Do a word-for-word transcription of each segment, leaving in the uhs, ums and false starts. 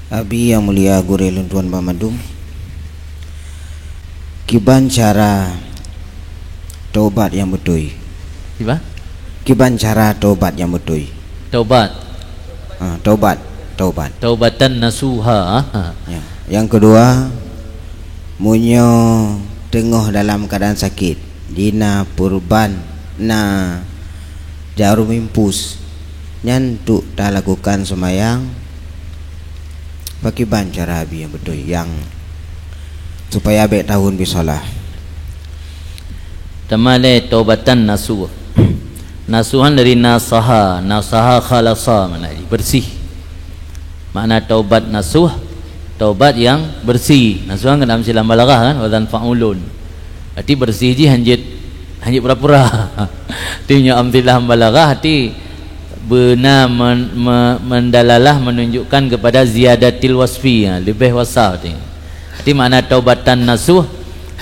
Abi nyang mulia gurée lôn tuan banmandum, kiban cara taubat nyang beutôi? Kiban? Kiban cara taubat nyang beutôi? Taubat. Ha, taubat, taubat. Taubatan nasuha. Ha. Ya. Nyang keudua, meunyoe teungoh dalam keuadaan sakét, di na purban, na jarum impus, nyan untuk talakukan seumayang, pakiban cara Abi nyang beutôi nyang supaya bék tahun bisalah. Teuma lé taubatan nasuh. Nasuhan dari nasaha, nasaha khalasa makna jih bersih. Makna taubat nasuh, taubat nyang bersih. Nasuhan kan amsilah balaghah kan, wazan fa'ulun. Berarti bersih jih hanjeuet, hanjeuet pura-pura. Artinya amsilah balaghah arti beuna men-, me-, mendalalah menunjukkan kepada ziyadatil wasfi, ya, lebih wasaf artinya. Jadi makna taubatan nasuh,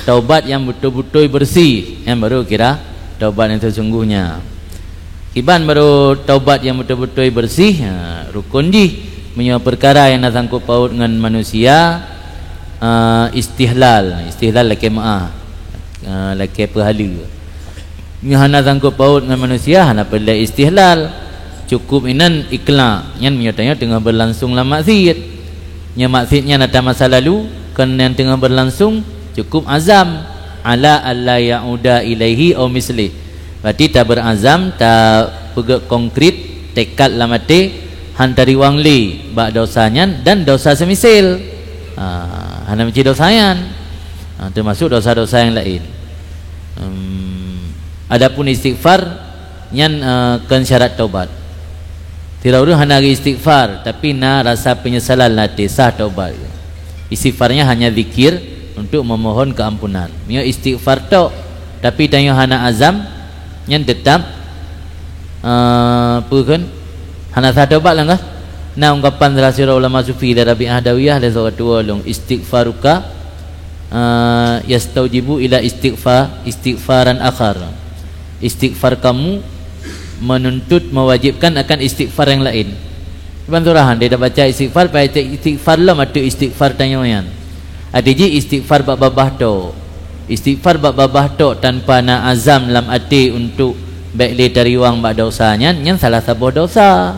taubat yang betul-betul bersih, yang baru kira taubat yang sesungguhnya. Kiban baru taubat yang betul-betul bersih, ha, rukun jih. Meunyoe perkara yang na sangkut paut ngon manusia, ha, istihlal. Istihlal lakée meu'ah, ha, lakée peuhaleue. Nyoe hana sangkot paut ngon manusia, hana peureulée istihlal. Cukup inan ikla'. Nyan meunyoe tanyoe teungoh beulangsong lam maksiet. Nyoe maksiet nyan ata masa lalu, kon nyang teungoh beulangsong, cukup azam, ala alla ya'uda ilaihi au mislih. Berarti tabeurazam, tapeugét konkret, tekad lam até, han tariwang lé bak dosa nyan dan dosa seumisel. Ha, hana meuci dosa nyan. Ha, teumasuk dosa-dosa nyang laén. Em, adapun istighfar, nyan, eh, kon syarat taubat. Sidroe ureuëng hana geuistighfar, tapi na rasa penyesalan lam até, sah taubat. Istighfarnya hanya zikir untuk memohon keampunan. Meunyoe istighfar tok, tapi tanyoe hana azam, nyan tetap, eh, peue kheun? Hana sah taubat lom kah? Na ungkapan salah sidroe ulama sufi lé Rabi'ah Adawiyah lé sidroe tuwo lôn, "Istighfaruka, eh, yastaujibu ila istighfa-, istighfaran akhar." Istighfar kamu menuntut, mewajibkan akan istighfar yang lain. Ban surah han, dia dah baca istighfar, baca istighfar lom ateueh istighfar tanyoe nyan. Até jih istighfar bak babah tok. Istighfar bak babah tok tanpa na azam lam até untuk bék lé tariwang bak dosa nyan, nyan salah saboh dosa.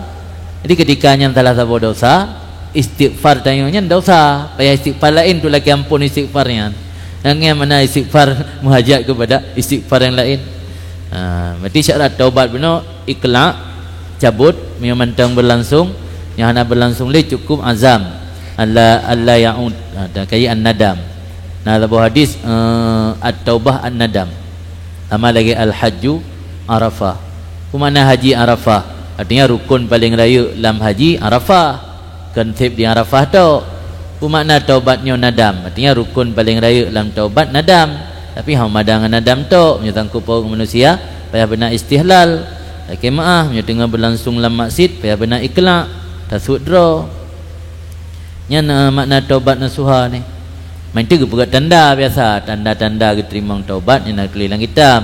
Jadi ketika nyan salah saboh dosa, istighfar tanyoe nyan dosa. Payah istighfar laén tu lakée ampôn istighfar nyan. Nyang nyan mana istighfar muhajat kepada istighfar yang laén. Ha, berarti syarat taubat bunoe ikla', cabut, meunyoe mantong beulangsong, nyang hana beulangsong lé cukup azam. Alla, alla ya'ud. Ha, dan kaya an-nadam. Na saboh hadis, eh, at-taubah an-nadam. Sama lagée al-hajju Arafah. Peue makna haji Arafah? Artinya rukun paléng rayeuk lam haji Arafah. Kon seb di Arafah tok. Peue makna taubat nyoe nadam? Artinya rukun paléng rayeuk lam taubat nadam. Tapi hana mada ngon nadam tok, meunyoe sangkot paut ngon manusia, payah beuna istihlal. Lakée meu'ah, meunyoe teungoh beulangsong lam maksiet, payah beuna ikla', tasuet droe. Nyan, eh, makna taubat nasuha nyoe. Mantong geupeugét tanda biasa, tanda-tanda geuteurimong taubat nyang na tuléh lam kitab.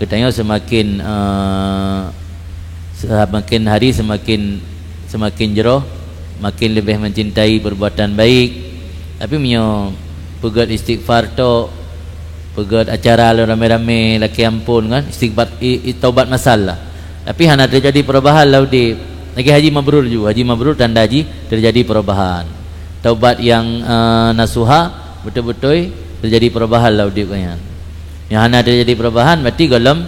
Geutanyoe seumaken, eh, seumaken hari seumaken, seumaken jroh, maken leubeh meucintai peurbuatan baik. Tapi meunyoe peugét istighfar tok, peugét acara lom ramé-ramé, lakée ampôn kan, istighfar, i, i, taubat masal lah. Tapi hana teujadi perubahan lam udeb. Lagée haji mabrur ju, haji mabrur tanda jih teujadi perubahan. Taubat nyang, eh, nasuha, beutôi-beutôi teujadi perubahan lam udeb gobnyan. Nyang hana teujadi perubahan, berarti gohlom,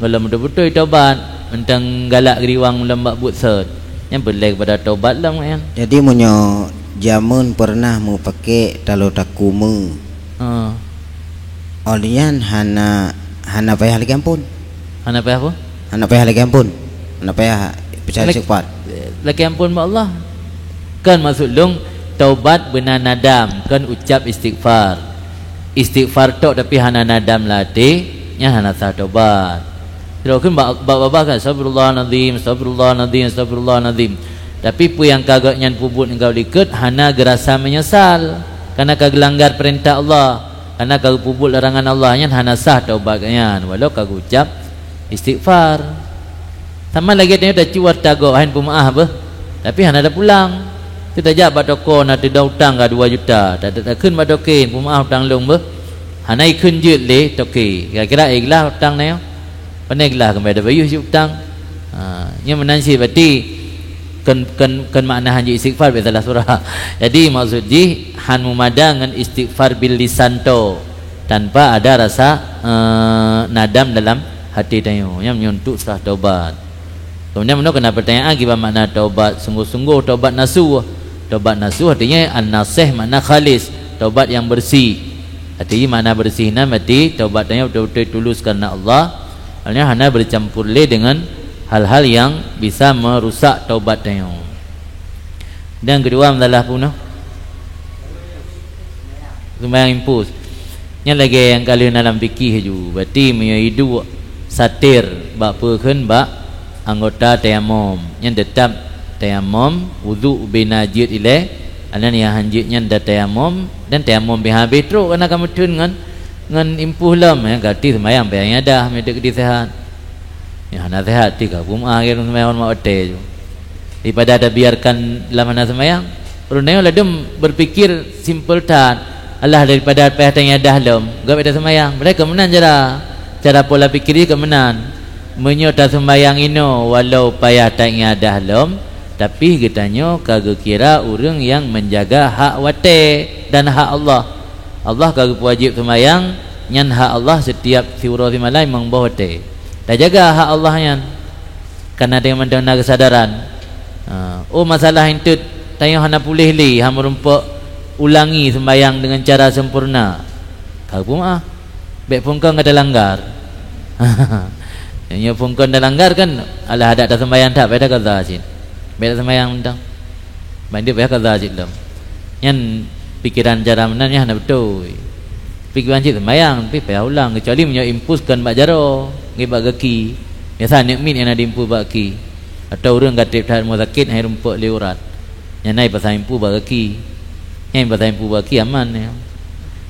gohlom beutôi-beutôi taubat, mantong galak geuriwang lom bak buet sot. Nyan peureulée kepada taubat lom gobnyan. Jadi meunyoe jameun pernah meupaké taloe takue meu, Ha. Oh, nyan hana, hana payah lakée ampôn. Hana payah apa? Hana payah lakée ampôn. Hana payah peucaya Lak-, istighfar. Lakée ampôn bak Allah. Kan maksud lôn, taubat beuna nadam, kan ucap istighfar. Istighfar tok tapi hana nadam lam até, nyan hana sah taubat. Sidroe kheun bak, bak babah kan, "Astagfirullahalazim, astagfirullahalazim, astagfirullahalazim." Tapi peue nyang ka gobnyan peubuet ngon likot hana geurasa meunyeusal, kareuna ka geulanggar peurintah Allah, kareuna ka geupeubuet larangan Allah, nyan hana sah taubat gobnyan, walau ka geucap istighfar. Sama lagée tanyoe tacuwa tagoe, han peumeu'ah beuh, tapi hana tapulang. Tajak bak toko na teuda utang ka dua juta, ta-, ta-, takheun bak toke, "Peumeu'ah utang lôn beuh." Hana ikheun jeuet lé toke. Kira-kira ikhlas utang na nyoe? Pane ikhlas keumbali tabayeue cit utang. Ha, nyoe meunan cit berarti kon, kon, kon makna han jeuet istighfar, bèk salah surah. Jadi maksud jih han meumada ngon istighfar bil lisan to, tanpa ada rasa, eh, nadam dalam hati tanyoe. Nyan meunyoe untuk sah taubat. Kemudian meunoe keunan pertanyaan kiban makna taubat sungguh-sungguh, taubat nasuh. Taubat nasuh artinya an-nasih makna khalis, taubat yang bersih. Artinya makna bersih nyan berarti taubat tanyoe beutôi-beutôi tulus karena Allah. Artinya hana bercampur lé dengan hal-hal yang bisa merusak taubat tanyoe. Dan kedua masalah punah. Sumbayang impus. Nyan lagèe nyang ka lheueh na lam fikih ju. Berarti meunyoe iduek satir bak peue kheun bak anggota tayamom, nyan teutap tayamom, wudhu ubé na jeuet ilèe, anan nyang han jeuet nyan da tayamom, dan tayamom pih habéh trok kana ka meutheun ngon, ngon impus lom, ya, berarti sumbayang pih nyang ada, meunyoe teuk di sehat. Ya, hana sehat, tiga peuet ah, ureueng sumbayang horeumat watèe ju. Daripada tabiarkan lam hana sumbayang, ureueng nyoe ladôm berpikir simpel that. Alah, daripada payah tangiadah lom, gobnyan tasumbayang. Padahai keu meunan cara, cara pola pikir jih keu meunan. Meunyoe tasumbayang inoe walau payah tangiadah lom, tapi geutanyoe ka geukira ureueng nyang menjaga hak watèe dan hak Allah. Allah ka geupeuwajéb sumbayang, nyan hak Allah setiap siuroe simalam limong boh watèe. Tajaga hak Allah nyan. Kana tanyoe mantong na keusadaran. Ha, oh, masalah eunteuk tanyoe hana puléh lé, hana meurumpok ulangi seumbahyang deungon cara sempurna. Ka peue meu'ah? Bèk phon kon ka talanggar. Nyoe phon kon talanggar kan, alah adak taseumbahyang that, bèk takaza cit. Bèk taseumbahyang mantong. Ban dia payah kaza cit lom. Nyan pikeran cara meunan nyan hana beutôi. Pikeran cit seumayang, tapi payah ulang, keucuali meunyoe impus kon bak jaroe, ngon bak gaki. Biasa aneuk miet nyang na diimpus bak gaki. Atawa ureueng ka trép that rumoh sakét, hai rumpok lé urat. Nyan na ipasang impus bak gaki. Nyan ipasang impus bak gaki aman nyan.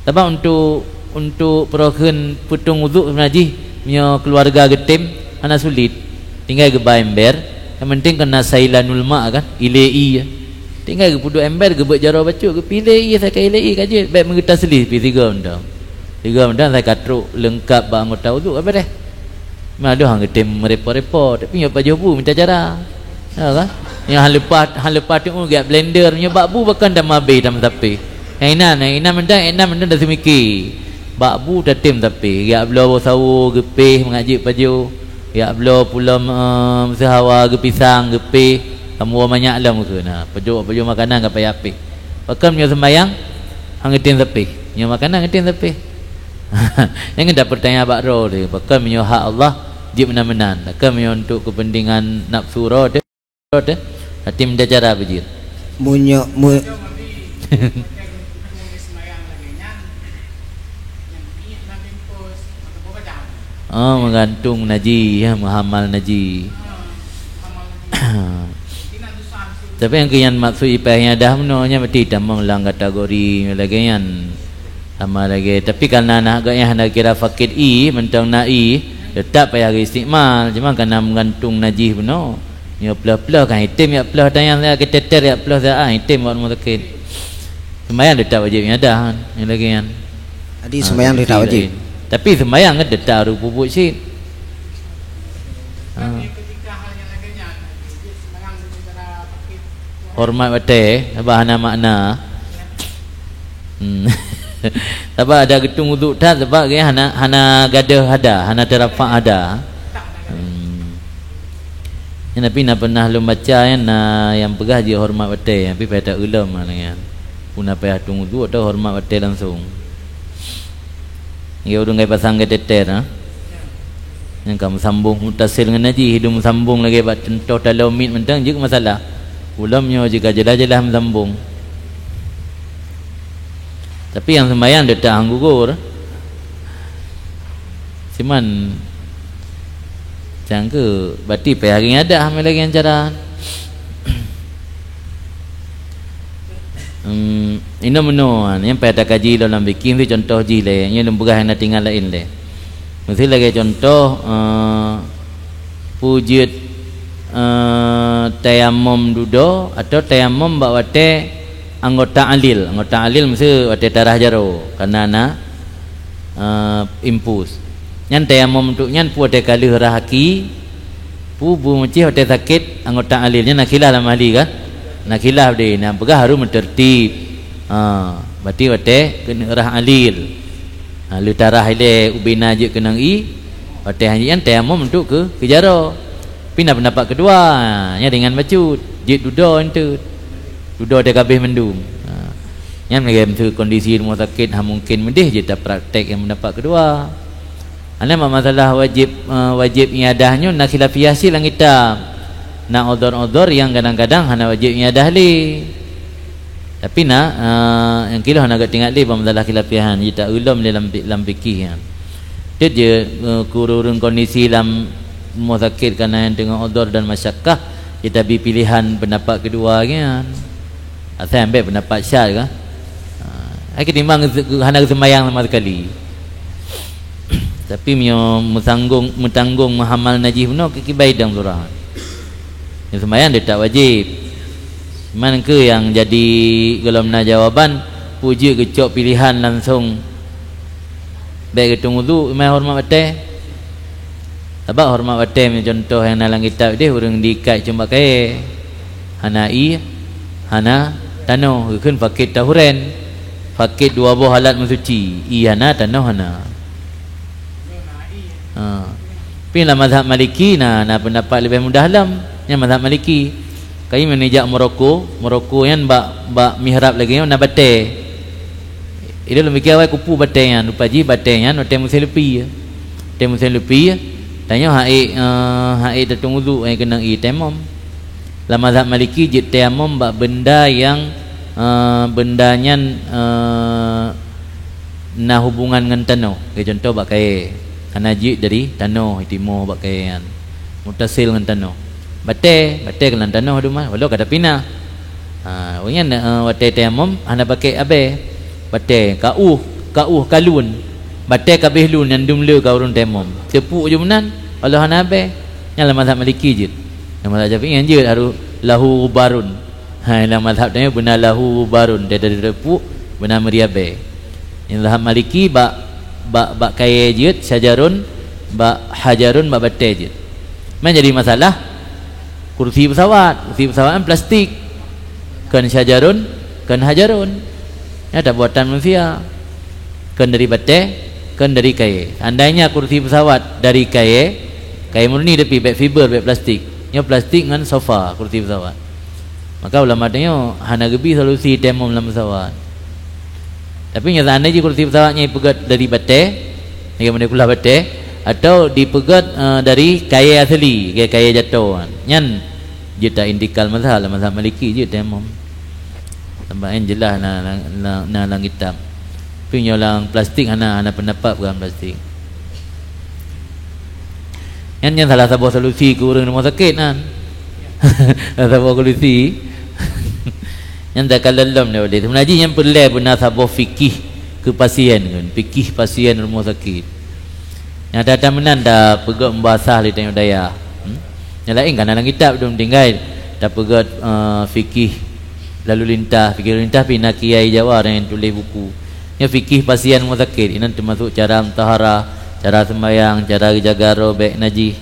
Sabab untuk, untuk peurokheun peutong udhu sebenarnya jih, meunyoe keuluwarga geutem, hana sulit. Tinggai geuba ember, nyang penting keunan sailanul ma kan, ilée ie. Tinggai geupeuduek ember, geubeuet jaroe bacut, geupilée ie, sakai ilée ie ka jeuet, bèk meugeuta seulih pih sigoe mantong. Sigoe mantong sakai ka trok leungkap bak anggota udhu, ka beureh. Meuadoh han geutem meurepot-repot, tapi nyoe pajoh bu mita cara. Ya kan? Nyoe han leupah, han leupah teu'u geujak blender, nyoe bak bu pakon tameuabéh, tameusapéh. Nyang inan, nyang inan mantong, inan mantong taseumike. Bak bu tatem sapéh, geujak bloe sawo, geupéh mangat jeuet pajoh. Jak bloe pulo, eh, meusahawa geupisang, geupéh, kamoe manyak lom keuh na. Pajoh-pajoh makanan ka payah péh. Pakon meunyoe seumbahyang, han geutem sapéh. Meunyoe makanan geutem sapéh. Jangan dak peutanya bak droe teuh. Pakon meunyoe hak Allah, jeuet meunan-meunan. Pakon meunyoe untuk kepentingan nafsu droe teuh, droe teuh, hati meuda cara beujeuet. Meunyoe, meu- Oh, meugantung naji, ya, meuhamal naji. Tapi nyang keuyan maksud ipayah ngiadah meunoe nyan berarti tamong lam kategori lagèe nyan. Sama lagèe, tapi karena na geuh nyan hana kira fakir ie, mantong na ie, tetap payah geuistikmal. Cuma karena meugantung najih bunoe. Nyoe ploh-ploh kan item, jak ploh tanyan, jak keuteter, jak ploh saat item bak rumoh sakét. Sembahyang tetap wajéb ngiadah, nyang lagèe nyan. Jadi sembahyang tetap wajéb. Tapi sembahyang kan tetap harus peubuet cit. Ha. Horeumat watèe, sabab hana makna. Hmm. Sabab ada geutung udhu that, sabab geuh hana, hana gadôh ada, hana teurapak ada. Hmm. Nyan tapi na pernah lôn baca nyan, na nyang peugah jeuet horeumat watèe, tapi payah ta-eu lom nyan. Peue na payah tung udhu atawa horeumat watèe langsung. Nyoe ureueng ka ipasang keuteter, ha? Nyang ka meusambong mutasil ngon najih, hidung meusambong lagèe bak cuntoh taloe miet mantong jeuet masalah. Ulôn nyoe jeuet ka jeulaih-jeulaih meusambong. Tapi nyang seumbahyang teutap han gugur. Cuman, cangke, berarti payah geuingat dah, lagèe nyan cara. Hmm, inoe meunoe, nyang payah takaji lom lam fikih, contoh jih lé, nyoe lôn peugah nyang na tinggai laén lé. Miseu lagèe contoh, eh, peue jeuet, eh, tayamom dudoe atawa tayamom bak watée anggota alil. Anggota alil meusti watée tarah jaroe, kareuna na, eh, infus. Nyan tayamom untuk nyan peue watée ka lheueh rhah aki, peue beumeucéh watée sakét anggota alil. Nyan na khilaf lam ahli kan? Na khilaf deh, na peugah harôh meuteurtib. Ha, berarti watée keuneuk rhah alil. Ha, lheueh tarah ilée ubena jeuet keunong ié, watée nyan tayamom untuk keu, keu jaroe. Pih na peundapat keudua, ha, nyan ringan bacut, jeuet dudoe enteuk. Dudoe teuh ka abéh mandum. Ha. Nyan lagée meusu kondisi rumoh sakét, ha, mungken meudeh jeuet tapraktek nyang peundapat keudua. Hana ma-, masalah wajéb, eh, wajéb iadah nyoe na khilafiyah cit lam kitab. Na udhur-udhur nyang kadang-kadang hana wajéb iadah lé. Tapi na, eh, nyang kiloh hana geutingat lé bak masalah khilafiyah nyan, jitaulom lé lam, lam fikih nyan. Teuk jeuet, eh, keu ureuëng kondisi lam rumoh sakét kareuna nyang teungoh udhur dan masyakkah, jitabi piléhan peundapat keudua nyan. Asai ambek peundapat syad ka. Ha, ai ketimbang hana geuseumbayang sama sekali. Tapi meunyoe meutanggong, meutanggong meuhamal najih bunoe, kiban idong surah. Nyang seumbayang teutap wajéb. Cuman keu nyang jadi gohlom na jawaban, peue jeuet geucok piléhan langsong bék geutung udhu, imai horeumat batée. Sabab horeumat batée, meunyoe cuntoh nyang na lam kitab deh, ureuëng diikat cuma kayée. Hana ié, hana tanoh, geukheun fakid tahuren. Fakid dua boh alat meusuci, ié hana, tanoh hana. Ha. Tapi lam mazhab Maliki na, na peundapat leubeh mudah lom. Nyan mazhab Maliki. Kayi meunijak Moroko, Moroko nyan bak, bak mihrab lagée nyoe na batée. Ilée lôn piké awai kupeue batée nyan, rupa jih batée nyan watée musém leupie. Watée musém leupie, tanyoe hak ék, eh, hak ék tatung udhu, eh, keunong ié tayamom. Lam mazhab Maliki jeuet tayamom bak beunda nyang, eh, beunda nyan, eh, na hubungan ngon tanoh. Keu cuntoh bak kayée, hana jeuet dari tanoh, itimoh bak kayée nyan. Mutasil ngon tanoh. Batée, batée keunan tanoh dum, walau ka tapinah. Ha, ureuëng nyan, eh, watée tayamom hana pakai abée. Batée ka ueh, ka ueh ka lun. Batée ka abéh lun nyan dum le ka ureuëng tayamom. Teupuk jih meunan, walau hana abée. Nyan lam mazhab Maliki jeuet. Lam mazhab Syafi'i nyan jeuet harôh lahu ghubarun. Hai, lam mazhab tanyoe beuna lahu ghubarun, dari teupuk beuna meuri abée. Nyang mazhab Maliki bak, bak, bak kayée jeuet, syajarun, bak hajarun, bak batée jeuet. Meunan jadi masalah kursi pesawat. Kursi pesawat kan plastik. Kon syajarun, kon hajarun. Nyan buatan manusia. Kon dari batée, kon dari kayée. Seandainya kursi pesawat dari kayée, kayée murni tapi bék fiber, bék plastik. Nyoe plastik ngon sofa kursi pesawat. Maka ulama tanyoe hana geubi solusi tayamom lam pesawat. Tapi nyoe seandainya kursi pesawat nyan ipeugét dari batée, lagée model kulah batée, atau dipeugét, eh, dari kayée asli, kayée, kayée jato, nyan jeuet ta intikal mazhab, lam mazhab Maliki jeuet tayamom. Sabab nyan jeulaih na, na, na, na lam kitab. Tapi nyoe lam plastik hana, hana peundapat peugah plastik. Nyan, nyan salah saboh solusi keu ureuëng rumoh sakét nyan. Salah saboh solusi. Nyan takalon lom deh ulée. Seubeuna jih nyan peureulée beuna saboh fikih keu pasien kan. Fikih pasien rumoh sakét. Nyang that-that meunan tapeugét meubahasa lé tanyoe dayah. Hmm? Nyang laén ka na lam kitab dum tinggai tapeugét, eh, fikih lalu lintas, fikih lalu lintas pih na kiai Jawa nyang tuléh buku. Nyoe fikih pasien rumoh sakét, inan teumasok cara meutoharah, cara seumbayang, cara geujaga droe bék najih.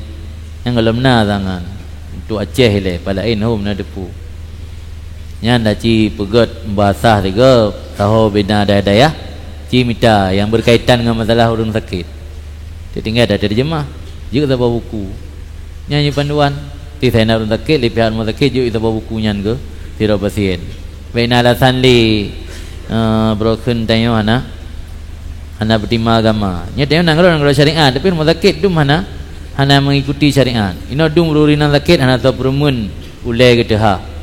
Nyang gohlom na tangan. Untuk Aceh ilée, palaén hom na teupeu. Nyan dah ci peugét meubahasa sigoe, saho bina dayah-dayah, ci mita nyang beukaitan ngon masalah ureuëng sakét. Teutinggai dah terjemah, jeuet saboh buku. Nyan nyoe panduan, ti sai na ureuëng sakét, lé pihak rumoh sakét jeuet saboh buku nyan keu sidroe pasien. Bék na alasan lé, eh, broken tanyoe hana, hana peutima agama. Nyoe tanyoe nanggroe, nanggroe syariat, tapi rumoh sakét dum hana, hana mengikuti syariat. Inoe dum ureuëng inong sakét hana soe peureumeun ulée geuteuha.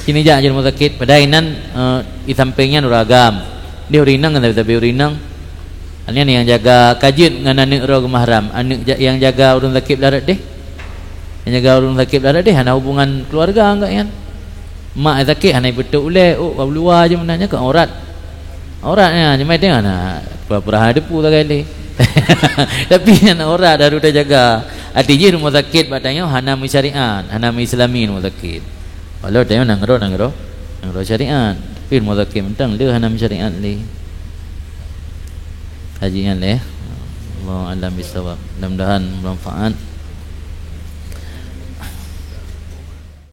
Ci neujak jeuet rumoh sakét, padahai inan, eh, di sampéng nyan ureuëng agam. Deh ureuëng inong ngon sabe-sabe ureuëng inong. Nyan nyang jaga ka jeuet ngon aneuëk droe geumahram, aneuëk ja-, nyang jaga ureuëng sakét blah rot deh. Nyang jaga ureuëng sakét blah rot deh hana hubungan keuluwarga ngon gobnyan. Mak nyang sakét hana ipeutot ulée, oh, ka luwa jih meunan, nyan keu aurat. Aurat nyan, cuma tengok na, pura-pura hana teupeu sagai lé. Tapi nyan aurat harôh tajaga. Arti jih rumoh sakét bak tanyoe hana meusyariat, hana meuislami rumoh sakét. Walau tanyoe nanggroe, nanggroe, nanggroe syariat, tapi rumoh sakét mantong le hana meusyariat le. Haji nyan leh. Allahu a'lam bissawab. Mudah-mudahan bermanfaat.